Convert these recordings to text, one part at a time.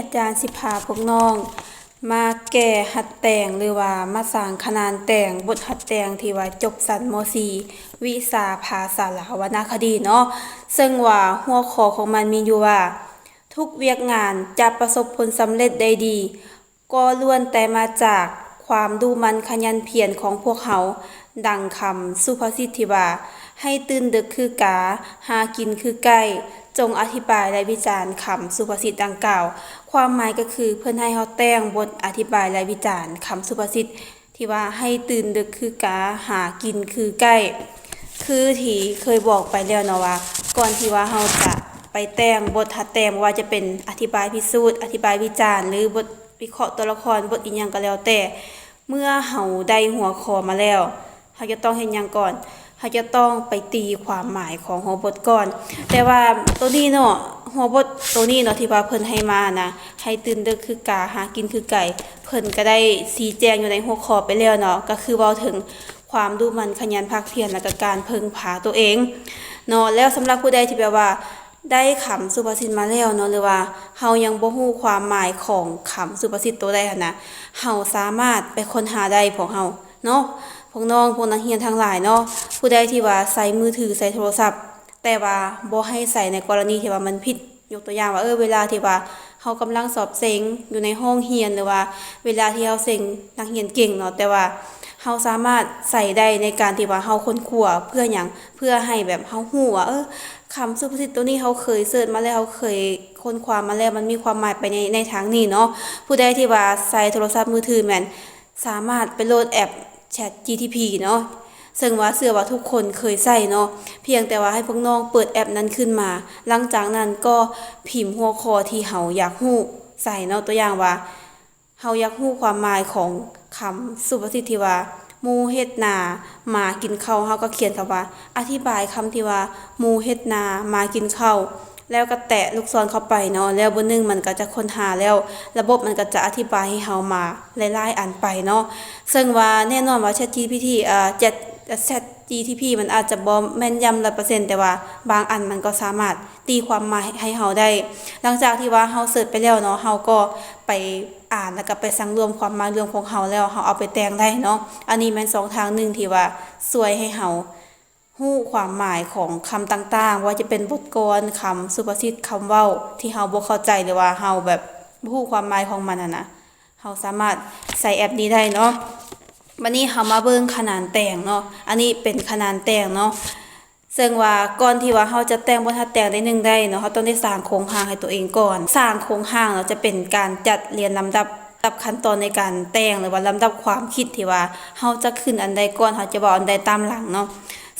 ອາຈານຊິພາພວກນ້ອງມາແກ້ຮັດແຕ່ງ ຫຼືວ່າມາສ້າງຂະໜານແຕ່ງບົດຮັດແຕ່ງທີ່ວ່າຈົບຊັ້ນ ມໍສີ່ ວິຊາພາສາລາວວັນນະຄະດີເນາະ, ເຊິ່ງວ່າຫົວຂໍ້ຂອງມັນມີຢູ່ວ່າ ທຸກວຽກງານຈະປະສົບຜົນສຳເລັດໄດ້ດີ ກໍລ້ວນແຕ່ມາຈາກຄວາມດຸໝັ່ນຂະຫຍັນພຽນຂອງພວກເຮົາ. ດັ່ງຄຳສຸພາສິດທີ່ວ່າ ໃຫ້ຕື່ນດຶກຄືກາ, ຫາກິນຄືໄກ່. ຈົ່ງອະທິບາຍ ແລະ ວິຈານຄຳສຸພາສິດດັ່ງກ່າວ. ຄວາມໝາຍກໍຄື ເພິ່ນໃຫ້ເຮົາແຕ່ງບົດອະທິບາຍ ແລະ ວິຈານຄຳສຸພາສິດ ທີ່ວ່າໃຫ້ຕື່ນດຶກຄືກາ, ຫາກິນຄືໄກ່. ຄືທີ່ເຄີຍບອກໄປແລ້ວເນາະວ່າ ກ່ອນທີ່ວ່າເຮົາຈະໄປແຕ່ງບົດຮັດແຕ່ງ ບໍ່ວ່າຈະເປັນອະທິບາຍພິສູດ, ອະທິບາຍວິຈານ ຫຼື ບົດວິເຄາະຕົວລະຄອນ, ບົດອີ່ຫຍັງກໍແລ້ວແຕ່, ເມື່ອເຮົາໄດ້ຫົວຂໍ້ມາແລ້ວ ເຮົາຈະຕ້ອງເຮັດຫຍັງກ່ອນ? ເຮົາຈະຕ້ອງໄປຕີຄວາມໝາຍຂອງຫົວບົດກ່ອນ. ແຕ່ວ່າໂຕນີ້ເນາະ, ຫົວບົດໂຕນີ້ເນາະ ທີ່ວ່າເພິ່ນໃຫ້ມານະ, ໃຫ້ຕື່ນດຶກຄືກາ, ຫາກິນຄືໄກ່, ເພິ່ນກໍໄດ້ຊີ້ແຈງຢູ່ໃນຫົວຂໍ້ໄປແລ້ວເນາະ, ກໍຄືເວົ້າເຖິງຄວາມດຸໝັ່ນຂະຫຍັນພາກພຽນ ແລະ ກໍການເພິ່ງພາຕົວເອງເນາະ. ແລ້ວສຳລັບຜູ້ໃດທີ່ແບບວ່າໄດ້ຄຳສຸພາສິດມາແລ້ວເນາະ, ຫຼືວ່າເຮົາຍັງບໍ່ຮູ້ຄວາມໝາຍຂອງຄຳສຸພາສິດໂຕໃດຫັ້ນນະ, ເຮົາສາມາດໄປຄົ້ນຫາໄດ້ພວກເຮົາ ເນາະ ພວກນ້ອງ ພວກນັກຮຽນທັງຫຼາຍເນາະ, ຜູ້ໃດທີ່ວ່າໃຊ້ມືຖື ໃຊ້ໂທລະສັບ ແຕ່ວ່າບໍ່ໃຫ້ໃຊ້ໃນກໍລະນີທີ່ວ່າມັນຜິດ. ຍົກຕົວຢ່າງວ່າ ເອີ ເວລາທີ່ວ່າເຮົາກຳລັງສອບເສັງຢູ່ໃນຫ້ອງຮຽນ ຫຼືວ່າເວລາທີ່ເຮົາເສັງນັກຮຽນເກັ່ງເນາະ, ແຕ່ວ່າເຮົາສາມາດໃຊ້ໄດ້ໃນການທີ່ວ່າເຮົາຄົ້ນຄວ້າ. ເພື່ອຫຍັງ? ເພື່ອໃຫ້ແບບເຮົາຮູ້ວ່າ ເອີ ຄຳສຸພາສິດໂຕນີ້ເຮົາເຄີຍເສີດມາແລ້ວ, ເຮົາເຄີຍຄົ້ນຄວ້າມາແລ້ວ, ມັນມີຄວາມໝາຍໄປໃນ ໃນທາງນີ້ເນາະ. ຜູ້ໃດທີ່ວ່າໃຊ້ໂທລະສັບມືຖືແມ່ນ ສາມາດໄປໂຫຼດແອັບ ChatGPT ເນາະ, ເຊິ່ງວ່າເຊື່ອວ່າທຸກຄົນເຄີຍໃຊ້ເນາະ. ພຽງແຕ່ວ່າໃຫ້ພວກນ້ອງເປີດແອັບນັ້ນຂຶ້ນມາ, ຫຼັງຈາກນັ້ນກໍພິມຫົວຂໍ້ທີ່ເຮົາຢາກຮູ້ໃສ່ເນາະ. ຕົວຢ່າງວ່າ ເຮົາຢາກຮູ້ຄວາມໝາຍຂອງຄຳສຸພາສິດທີ່ວ່າ ໝູເຮັດນາ ໝາກິນເຂົ້າ, ເຮົາກໍຂຽນຄຳວ່າ ອະທິບາຍຄຳທີ່ວ່າ ໝູເຮັດນາ ໝາກິນເຂົ້າ. ແລ້ວກໍແຕະລູກສອນເຂົ້າໄປເນາະ, ແລ້ວບຶດໜຶ່ງມັນກໍຈະຄົ້ນຫາ ແລ້ວລະບົບມັນກໍຈະອະທິບາຍໃຫ້ເຮົາມາຫຼາຍໆອັນໄປເນາະ. ເຊິ່ງວ່າແນ່ນອນວ່າ ChatGPT ເອີ Chat ChatGPT ມັນອາດຈະບໍ່ແມ່ນຢຳຮ້ອຍເປີເຊັນ, ແຕ່ວ່າບາງອັນມັນກໍສາມາດຕີຄວາມໝາຍໃຫ້ເຮົາໄດ້. ຫຼັງຈາກທີ່ວ່າເຮົາເສີດໄປແລ້ວເນາະ, ເຮົາກໍໄປອ່ານ ແລ້ວກໍໄປສັງລວມຄວາມໝາຍລວມຂອງເຮົາ ແລ້ວເຮົາເອົາໄປແຕ່ງໄດ້ເນາະ. ອັນນີ້ແມ່ນຊ່ອງທາງໜຶ່ງທີ່ວ່າຊ່ວຍໃຫ້ເຮົາ ຮູ້ຄວາມໝາຍຂອງຄຳຕ່າງໆ, ບໍ່ວ່າຈະເປັນບົດກອນ, ຄຳສຸພາສິດ, ຄຳເວົ້າທີ່ເຮົາບໍ່ເຂົ້າໃຈ ຫຼືວ່າເຮົາແບບບໍ່ຮູ້ຄວາມໝາຍຂອງມັນຫັ້ນນະ, ເຮົາສາມາດໃຊ້ແອັບນີ້ໄດ້ເນາະ. ບັດນີ້ເຮົາມາເບິ່ງຂະໜານແຕ່ງເນາະ, ອັນນີ້ເປັນຂະໜານແຕ່ງເນາະ. ເຊິ່ງວ່າກ່ອນທີ່ວ່າເຮົາຈະແຕ່ງບົດຮັດແຕ່ງໃດໜຶ່ງໄດ້ເນາະ, ເຮົາຕ້ອງໄດ້ສ້າງໂຄງຮ່າງໃຫ້ຕົວເອງກ່ອນ. ສ້າງໂຄງຮ່າງເນາະ ຈະເປັນການຈັດລຽນລຳດັບ ລຳດັບຂັ້ນຕອນໃນການແຕ່ງ ຫຼືວ່າລຳດັບຄວາມຄິດທີ່ວ່າເຮົາຈະຂຶ້ນອັນໃດກ່ອນ, ເຮົາຈະເວົ້າອັນໃດຕາມຫຼັງເນາະ.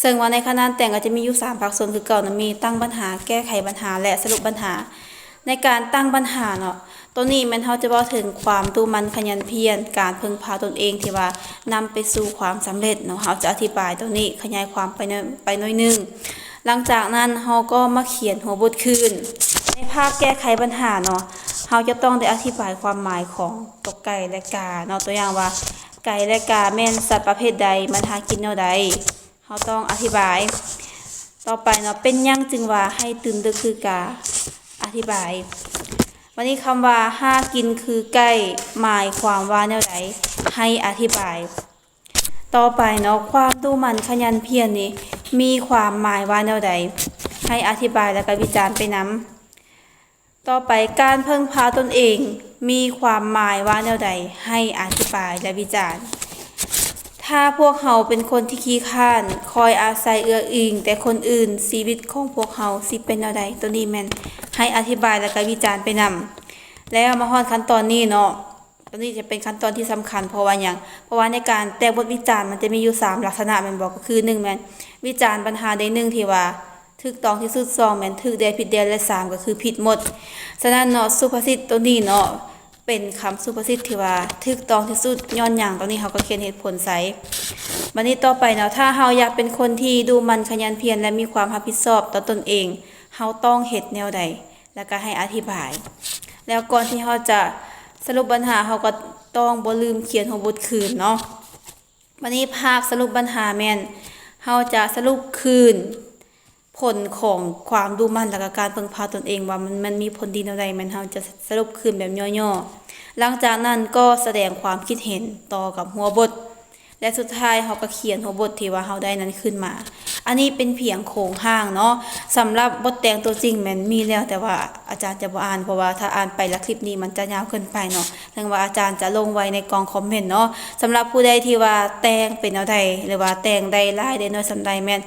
ເຊິ່ງວ່າໃນຂະໜານແຕ່ງກໍຈະມີຢູ່ສາມພາກສ່ວນຄືເກົ່າເນາະ, ມີຕັ້ງບັນຫາ, ແກ້ໄຂບັນຫາ ແລະ ສະຫຼຸບບັນຫາ. ໃນການຕັ້ງບັນຫາເນາະ, ໂຕນີ້ແມ່ນເຮົາຈະເວົ້າເຖິງຄວາມດຸໝັ່ນຂະຫຍັນພຽນ, ການເພິ່ງພາຕົນເອງທີ່ວ່ານຳໄປສູ່ຄວາມສຳເລັດເນາະ. ເຮົາຈະອະທິບາຍໂຕນີ້, ຂະຫຍາຍຄວາມໄປໜ້ອຍ, ໄປໜ້ອຍໜຶ່ງ. ຫຼັງຈາກນັ້ນເຮົາກໍມາຂຽນຫົວບົດຄືນ. ໃນພາກແກ້ໄຂບັນຫາເນາະ, ເຮົາຈະຕ້ອງໄດ້ອະທິບາຍຄວາມໝາຍຂອງຕົວໄກ່ ແລະ ກາເນາະ. ຕົວຢ່າງວ່າ ໄກ່ ແລະ ກາແມ່ນສັດປະເພດໃດ, ມັນຫາກິນແນວໃດ, ເຮົາຕ້ອງອະທິບາຍ. ຕໍ່ໄປເນາະ, ເປັນຫຍັງຈຶ່ງວ່າໃຫ້ຕື່ນດຶກຄືກາ? ອະທິບາຍ. ບັດນີ້ຄຳວ່າຫາກິນຄືໄກ່ ໝາຍຄວາມວ່າແນວໃດ? ໃຫ້ອະທິບາຍ. ຕໍ່ໄປເນາະ, ຄວາມດຸໝັ່ນຂະຫຍັນພຽນນີ້ມີຄວາມໝາຍວ່າແນວໃດ? ໃຫ້ອະທິບາຍ ແລ້ວກໍວິຈານໄປນຳ. ຕໍ່ໄປ, ການເພິ່ງພາຕົນເອງມີຄວາມໝາຍວ່າແນວໃດ? ໃຫ້ອະທິບາຍ ແລະ ວິຈານ. ຖ້າພວກເຮົາເປັນຄົນທີ່ຂີ້ຄ້ານ, ຄອຍອາໄສເອື້ອອີງແຕ່ຄົນອື່ນ, ຊີວິດຂອງພວກເຮົາຊິເປັນແນວໃດ? ໂຕນີ້ແມ່ນໃຫ້ອະທິບາຍ ແລ້ວກໍວິຈານໄປນຳ. ແລ້ວມາຮອດຂັ້ນຕອນນີ້ເນາະ, ໂຕນີ້ຈະເປັນຂັ້ນຕອນທີ່ສຳຄັນ. ເພາະວ່າຫຍັງ? ເພາະວ່າໃນການແຕ່ງບົດວິຈານ ມັນຈະມີຢູ່ສາມລັກສະນະແມ່ນບໍ່? ກໍຄື ໜຶ່ງ ແມ່ນວິຈານບັນຫາໃດໜຶ່ງທີ່ວ່າ ຖືກຕ້ອງທີ່ສຸດ, ສອງ ແມ່ນຖືກແດ່ຜິດແດ່ ແລະ ສາມ ກໍຄືຜິດໝົດ. ສະນັ້ນເນາະ, ສຸພາສິດໂຕນີ້ເນາະ ເປັນຄຳສຸພາສິດທີ່ວ່າຖືກຕ້ອງທີ່ສຸດ. ຍ້ອນຫຍັງ? ໂຕນີ້ເຮົາກໍຂຽນເຫດຜົນໃສ່. ບັດນີ້ຕໍ່ໄປເນາະ, ຖ້າເຮົາຢາກເປັນຄົນທີ່ດຸໝັ່ນຂະຫຍັນພຽນ ແລະ ມີຄວາມຮັບຜິດຊອບຕໍ່ຕົນເອງ, ເຮົາຕ້ອງເຮັດແນວໃດ? ແລ້ວກໍໃຫ້ອະທິບາຍ. ແລ້ວກ່ອນທີ່ເຮົາຈະສະຫຼຸບບັນຫາ, ເຮົາກໍຕ້ອງບໍ່ລືມຂຽນຫົວບົດຄືນເນາະ. ບັດນີ້ພາກສະຫຼຸບບັນຫາແມ່ນ ເຮົາຈະສະຫຼຸບຄືນ ຜົນຂອງຄວາມດຸໝັ່ນ ແລະກະການເພິ່ງພາຕົນເອງວ່າມັນ ມັນມີຜົນດີແນວໃດ ແມ່ນເຮົາຈະສະຫຼຸບຄືນແບບຫຍໍ້ໆ. ຫຼັງຈາກນັ້ນກໍສະແດງຄວາມຄິດເຫັນຕໍ່ກັບຫົວບົດ ແລະສຸດທ້າຍເຮົາກໍຂຽນຫົວບົດທີ່ວ່າເຮົາໄດ້ນັ້ນຂຶ້ນມາ. ອັນນີ້ເປັນພຽງໂຄງຮ່າງເນາະ. ສຳລັບບົດແຕ່ງຕົວຈິງແມ່ນມີແລ້ວ ແຕ່ວ່າອາຈານຈະບໍ່ອ່ານ ເພາະວ່າຖ້າອ່ານໄປລະຄລິບນີ້ມັນຈະຍາວເກີນໄປເນາະ. ເຖິງວ່າອາຈານຈະລົງໄວ້ໃນກ່ອງຄອມເມັນເນາະ. ສຳລັບຜູ້ໃດທີ່ວ່າແຕ່ງເປັນແນວໃດ ຫຼືວ່າແຕ່ງໄດ້ຫຼາຍໄດ້ໜ້ອຍສ່ຳໃດ ແມ່ນ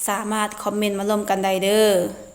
ສາມາດຄອມເມັນມາລົມກັນໄດ້ເດີ້.